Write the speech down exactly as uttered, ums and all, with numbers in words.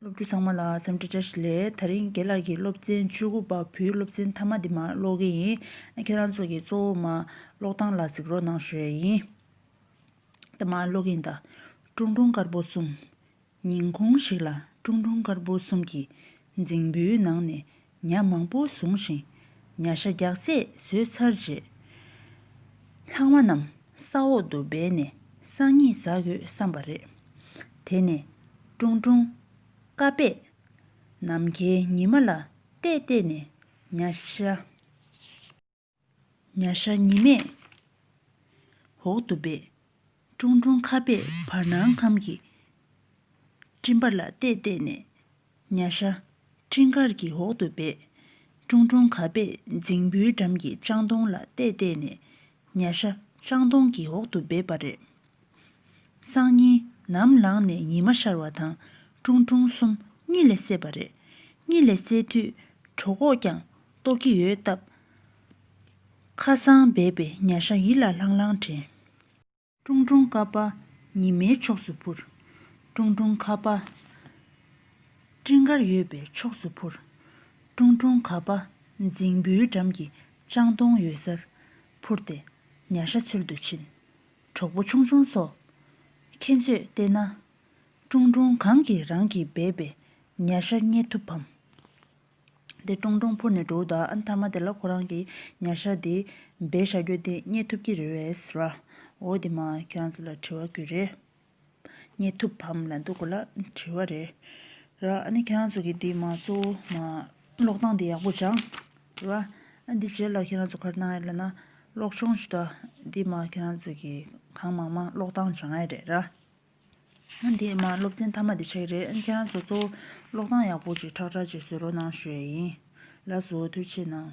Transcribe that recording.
སློབ་ཕྲུག་ཚང་མ་ལ་འཚམས་འདྲི་བཀྲ་ཤིས་བདེ་ལེགས། དེ་རིང་རྒན་ལགས་ཀྱིས་སློབ་ཚན་བཅུ་དགུ་པ་བོད་སློབ་ཚན་མཐའ་མ་འདི་མར་ཀློག་གི་ཡིན། ཨ་ཁྱེད་རང་ཚོ་གིས་གཙོ་བོ་མར་ཀློག་སྟངས་ལ་གཟིགས་རོགས་གནང་ཞུ་ཡ་ཡིན། ད་མར་ཀློག་གི་ཡིན་ད། ཀྲུང་ཀྲུང་དཀར་པོ་གསུམ། ཉིན་གུང་ཞིག་ལ་ཀྲུང་ཀྲུང་དཀར་པོ་གསུམ་གྱིས་རྫིང་བུའི་ནང་ནས་ཉ་མང་པོ་བཟུང་ཞིང་ཉ་ཤ་རྒྱགས་ཚད་བཟོས་ཚར་རྗེས། ལྷག་མ་རྣམས་ས་འོག་ཏུ་སྦས་ནས་སང་ཉིན་ཟ་དགོས་བསམ་པ་རེད། དེ་ནས་ཀྲུང་ཀྲུང་ཀ་པས་ནམ་མཁའི་ཉི་མ་ལ་བལྟས་བལྟས་ནས་ཉ་ཤ། ཉ་ཤ་ཉི་མའི་འོག་ཏུ་སྦས། ཀྲུང་ཀྲུང་ཁ་པས་བར་སྣང་ཁམས་ཀྱི་སྤྲིན་པ་ལ་བལྟས་བལྟས་ནས་ཉ་ཤ་སྤྲིན་དཀར་གྱི་འོག་ཏུ་སྦས། ཀྲུང་ཀྲུང་ག་པས་རྫིང་བུའི་འགྲམ་གྱི་ལྕང་སྡོང་ལ་བལྟས་བལྟས་ནས་ཉ་ཤ་ལྕང་སྡོང་གི་འོག་ཏུ་སྦས་པ་རེད། སང་ཉིན་ནམ་ལངས་ནས་ཉི་མ་ཤར་བ་དང་ཀྲུང་ཀྲུང་གསུམ་གཉིད་ལས་སད་པ་རེད། གཉིད་ལས་སད་དུས་གྲོད་ཁོག་ཀྱང་ལྟོགས་ཀྱི་ཡོད་སྟབས། ཁ་སང་སྦས་པའི་ཉ་ཤ་ཡིད་ལ་ལྷང་ལྷང་དྲན། ཀྲུང་ཀྲུང་ཀ་པ་ཉི་མའི་ཕྱོགས་སུ་འཕུར། ཀྲུང་ཀྲུང་ཁ་པ་སྤྲིན་དཀར་ཡོད་པའི་ཕྱོགས་སུ་འཕུར། ཀྲུང་ཀྲུང་ག་པ་རྫིང་བུའི་འགྲམ་གྱི་ལྕང་སྡོང་ཡོད་སར་འཕུར་ཏེ་ཉ་ཤ་འཚོལ་དུ་ཕྱིན། གྲོགས་པོ་ཆུང་ཆུང་ཚོ། ཁྱེད་ཚོས་བལྟས་ན། ཀྲུང་ཀྲུང་གང་གིས་རང་གིས་སྦས་པའི་ཉ་ཤ་རྙེད་ཐུབ་བམ། དེ་ཀྲུང་ཀྲུང་འཕུར་ནས་འགྲོ་ད། ཨ་ནི་མཐའ་མ་དེ་ལ་ཁོ་རང་གིས་ཉ་ཤ་དེ་སྦས་བཞག་རྒྱུ་དེ་རྙེད་ཐུབ་ཀྱི་རེད་པས་ར། འོ་དེ་མར་ཁྱེད་རང་ཚོ་ལ་དྲི་བ་བཀོད་རེད། རྙེད་ཐུབ་བམ་ལབ་འདུག་གོ་ལ་དྲི་བ་རེད། ར་ཨ་ནི་ཁྱེད་རང་ཚོ་གིས་འདི་མར་གཙོ་བོ་མར་ཀློག་སྟངས་དེ་ཡག་པོ་སྦྱངས། ར་ཨ་འདི་རྗེས་ལ་ཁྱེད་རང་ཚོ་ག་རེ་གནང་ཡ་ལབ་ན། ཀློག་སྦྱོང་ཞུ་ད། འདི་མར་ཁྱེད་རང་ཚོ་གིས་གང་མང་མང་ཀློག་སྟངས་སྦྱང་ཡ་རེད་ར། ཨ་འདི་མར་སློབ་ཚན་མཐའ་མ་དེ་ཆགས་ཀྱི་རེད། ཨ་ཁྱེད་རང་ཚོ་གཙོ་བོ་ཀློག་སྟངས་ཡག་པོ་ཅིག་ཁྲག་ཁྲག་ཅིག་བཟོ་རོགས་གནང་ཞུ་ཡ་ཡིན། ལགས་སོ། ཐུགས་རྗེ་གནང་།